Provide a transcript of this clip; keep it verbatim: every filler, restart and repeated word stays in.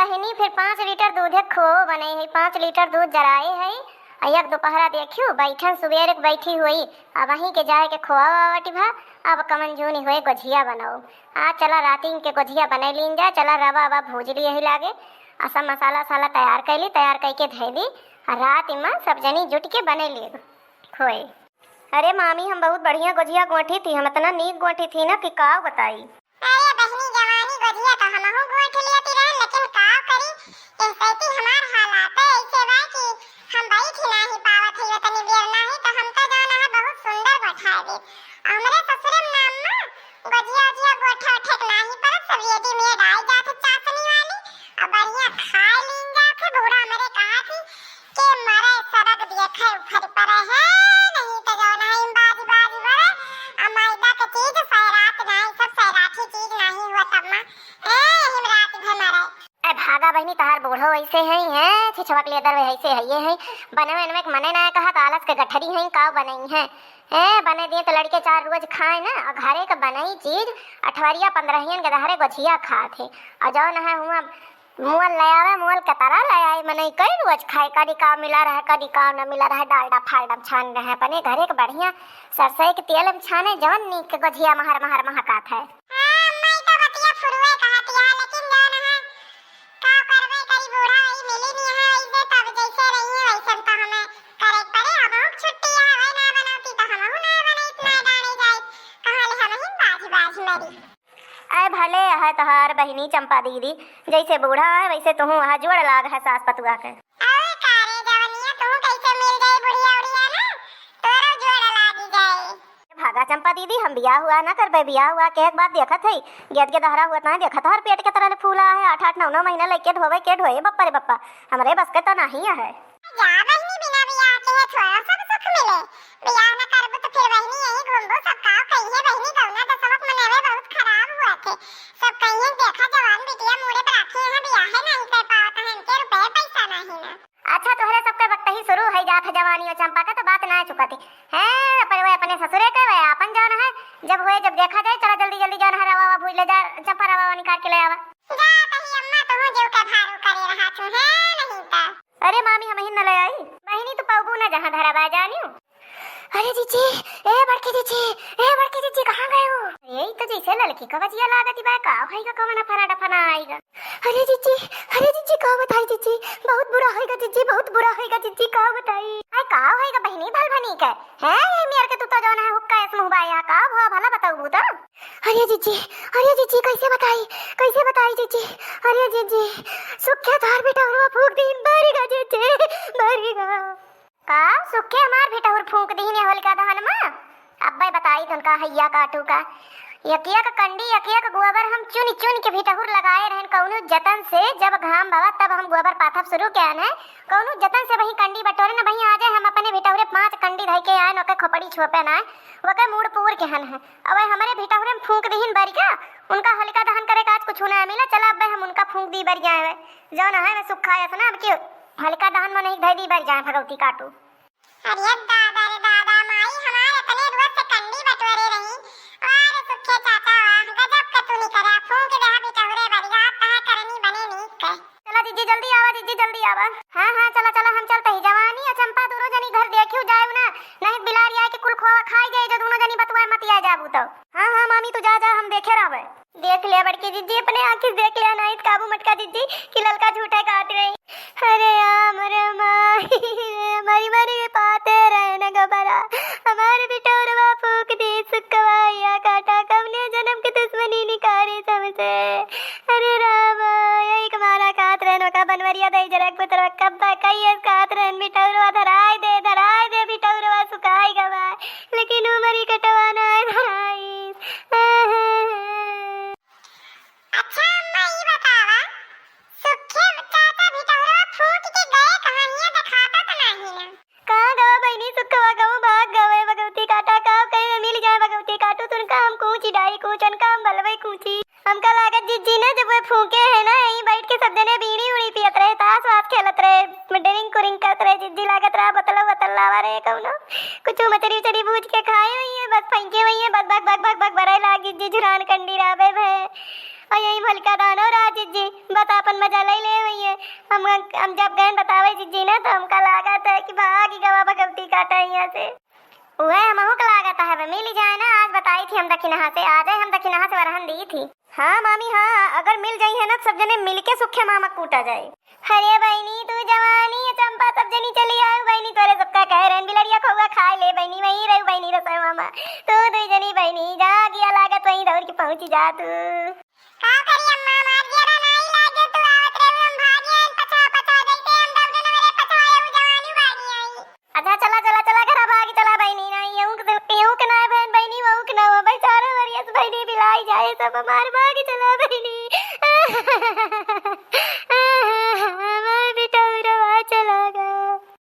बहिनी, फिर पाँच लीटर दूधे खोओ बने है, पाँच लीटर दूध जराए है। आ एक दोपहरा देखियो, बैठन सुबेरे के बैठी हुई, अब वहीं के जाए के खोआ वावटी भा, अब कमन जूनी हुए गोझिया बनाओ। आ चला राती के गोझिया बने लीन जा, चला रवा ववा भूज ली यही लागे, आ सब मसाला वसाला तैयार कैली, तैयार कई के धै दी, आ रात में सब जनी जुट के बने ली खोए। अरे मामी, हम बहुत बढ़िया गोझिया गोंठी थी, हम इतना नीक गोंठी थी ना कि का बताई। अरे बहिनी, जवानी गोझिया तो हमहू गोंठ लेती रहन, लेकिन का करी, एहसैती हमार हालात ऐसे बा कि हम बैठ ही नाही पावत हई, तनी देर नाही तो हम तो जौन है बहुत सुंदर गोंठाए दे। हमरे ससुरे में अम्मा गोझिया ओझिया गोंठे ओठे के नाही परत, सब readymade आई जात चासनी वाली, और बढ़िया खाए लीन जात है। बूढ़ा हमरे कहा थी के मरे सरग देखे उफर परे है, नहीं तो जौन है बाज बाज बरे, आ मैदा के चीज सैरात नाही, सब सैराठी चीज नाही हुआ तब मा, ए, यही में रात भर मरे। ए भागा बहिनी, तहार बूढ़ो ऐसे हैं, हैं, छिछवा के लेदर वे ऐसे है, ये हैं, बनवे बनवे के मने ना कहा, तो आलस के गठरी हैं, काव बनई हैं, ए, बने दिए तो लड़के चार रोज खाए ना, और घरे के बनई चीज अठवरिया पंद्रहियन के दहरे गोझिया खात है, और जौन है हुआ मुअल ले आवे, मुअल के तरह ले आए, मनई कई रोज खाए, कदी का मिला रहे, कदी का न मिला रहे, डालडा फालडा में छान रहे, अपने घरे के बढ़िया सरसों के तेल में छाने, जवन नीक के गोझिया महर महर महकात है। हाँ, अम्मा, ई तो बतिया फुरुए कहत है, लेकिन जौन है, का करबे करी, बूढ़ा वही मिली नहीं है, ऐसे तब जैसे रही है, वैसन तो हमें करे के पड़े। हमहू के छुट्टी है, वही ना बनौती तो हमहू ना बनैत, ना डाले जाए, कहाँ ले हमही बाझी बाझी मरी। ऐ भले है तोहार बहिनी चंपा दीदी, जैसे बूढ़ा है वैसे तुहू वहाँ जोड़ लाग है सास पतुआ के। अरे का रे जवनिया, तुहू कैसे मिल गई बुढ़िया उढ़िया ना, तोरो जोड़ लागी जाए। भागा चंपा दीदी, हम बियाह हुआ ना करबे, बियाह हुआ के एक बात देखत है, गेद के दहरा हुआ ना देखत, हर पेट के तरह ले फूला है, आठ आठ नौ नौ महीना लेके ढोवे के ढोए, बप्पा रे बप्पा, हमरे बस के तो नहीं है। जा बहिनी, बिना बियाह के है थोड़ा सब सुख मिले। बियाह न करबू तो फिर बहिनी यही घूमबू, सब काव कहिए बहिनी कौना दसवक मनवे बहुत खराब हुआ थे। सब कहिए देखा जवान बिटिया मूड़े पर आखी है, बियाह है नहीं कर पावत है, इनके रुपये पैसा नहीं ना। अच्छा तोहरे सबके वक्त ही शुरू है जात है जवानी और चंपा का तो बात ना चुकती है। अपने वे अपने ससुरे के वे आपन जौन है, जब हुए जब देखा जाए, चला जल्दी जल्दी जौन है रवा वा भूज ले जा, चंपा रवा वा निकाल के ले आवा। जा कही अम्मा तुहू जीव के भारू करे रहा तू है नहीं तो। अरे मामी, हमहिन न ले आई। बहिनी, तू पउबू न जहाँ धरा बा जानियो। अरे जीजी, ए बड़की जीजी, ए बड़की जीजी, कहाँ गए हो? यही तो जैसे ललकी का बजिया लागत बा, का होइगा, कवन फना डफना आइगा। अरे जीजी, अरे जीजी, का बताई जीजी, बहुत बुरा होइगा जीजी, बहुत बुरा होइगा जीजी, का बताई। अरे का होइगा बहिनी, भल भनी के? हैं, ये मेर के तू तो जौन है हुक्का एस मुँह बा, यहाँ का भवा भला बताऊ तो। अरे जीजी, अरे जीजी, कैसे बताई, कैसे बताई जीजी? अरे जीजी, सुखे तोहार बेटहुरवा फूंक दीन, बरिगा जीजी, बरिगा। का सुखे हमार बेटहुर फूंक दीन या होलिका दहन मा? अब्बे बताई तुनका हैया काटू का। यकिया का कंडी, यकिया का गोबर हम चुन चुन के बेटहुर लगाए रहन कौनो जतन से, जब घाम भवा तब हम गोबर पाथब शुरू किया न, कौनो जतन से वही कंडी बटोरे न वही आ जाए, हम अपने बेटहुरे पाँच कंडी धई के आए न, ओके खोपड़ी छोपे ना, ओके मूड़ पूर के हन है। अबे हमरे भिटहुरे में फूंक दिहिन बरिया, उनका होलिका दहन करे का आज कुछ ना मिला, चला अबे हम उनका फूंक दी बरिया है, जौन है वे सुखा है सुना, अब की होलिका दहन में नहीं धई दी बरिया है भगवती काटू। अरे दादा रे दादा, माई हमार इतने रोज से कंडी बटोरे रही, और सुखे चाचा वाह, गजब के तू निकरा, फूंक दे भिटहुरे बरिया, कहा करनी बने नीक के। चला जीजी जल्दी आवा, जीजी जल्दी आवा। हाँ, हाँ, चला, चला, हम चलते ही। जवानी आ चंपा दोनों जनी घर देखियो जाए ना, नहीं बिलारी आए के कुल खोवा खाई जाए, जो दोनों जनी बतुआए मतिया जाबू तो। हाँ, हाँ, मामी, तू जा, जा, हम देखे रहबे। देख लिया बड़की जीजी, अपने आँखी से देख लिया, नहीं तो काबू मटका जीजी कि ललका झूठे कहत रही। अरे राम रे माई, मरी मरी पाते रहे न गबरा, हमारे बिटोरवा फूंक दी सुखवा या काटा, कवने जन्म के दुश्मनी निकारी सबसे। अरे रामा, यही कमारा कहत रहन, ओका बनवरिया दई जरक पुतरा, कब्बा कहिए कहत रहन, मिठौरवा धराई दे, धराई दे, मिठौरवा सुखाई गवा, लेकिन उमरी कटवा ना धराई। अच्छा अम्मा, ई बतावा, सुखे चाचा मिठौरवा फूट के गए कहाँ, हियाँ देखाता तो नाही ना। कहाँ गवा बहिनी सुखवा, गवा भाग गवे भगवती काटा, का कहे मिल जाए भगवती काटू, तुनका हम कूची डाई कूच, उनका हम बलवे कूची। हमका लागत जिज्जी ने जब वे फूंके है ना, यहीं बैठ के सब जने बीड़ी उड़ी पियत रहे, ताश वाश खेलत रहे, ड्रिंक उरिंक करत रहे, जिज्जी लागत रहा बोतल वोतल लावा रहे कौनो, कुछ मचरी उचरी भूज के खाए हुई है, बस फेंके हुई है, बस बक बक बक बक बरे लाग जिज्जी झुरान कंडी राबे भे। और यही भलका दानो रहा जिज्जी, बस आपन मजा ले ले हुई है। हम, हम जब गए बतावे जिज्जी ना, तो हमका लागत है कि भाग ही गवा भगवती काटा यहाँ से। उहे हमहू के लागत है, अब मिल जाए ना, आज बताई थी हम दखिनहा से, आ जाए हम दखिनहा से वरहन दी थी। हाँ मामी हाँ, अगर मिल जाई है ना, सब जने मिल के सुखे मामा कूटा जाए। अरे बहिनी, तू जवानी है चंपा, सब जनी चली आयो बहिनी, तोरे सबका कह रहन बिलरिया खोआ खाए ले बहिनी, वहीं रहू बहिनी रसोई मामा। तू दुई जनी बहिनी, जा गिया लागत वहीं दौड़ के पहुँची जा तू।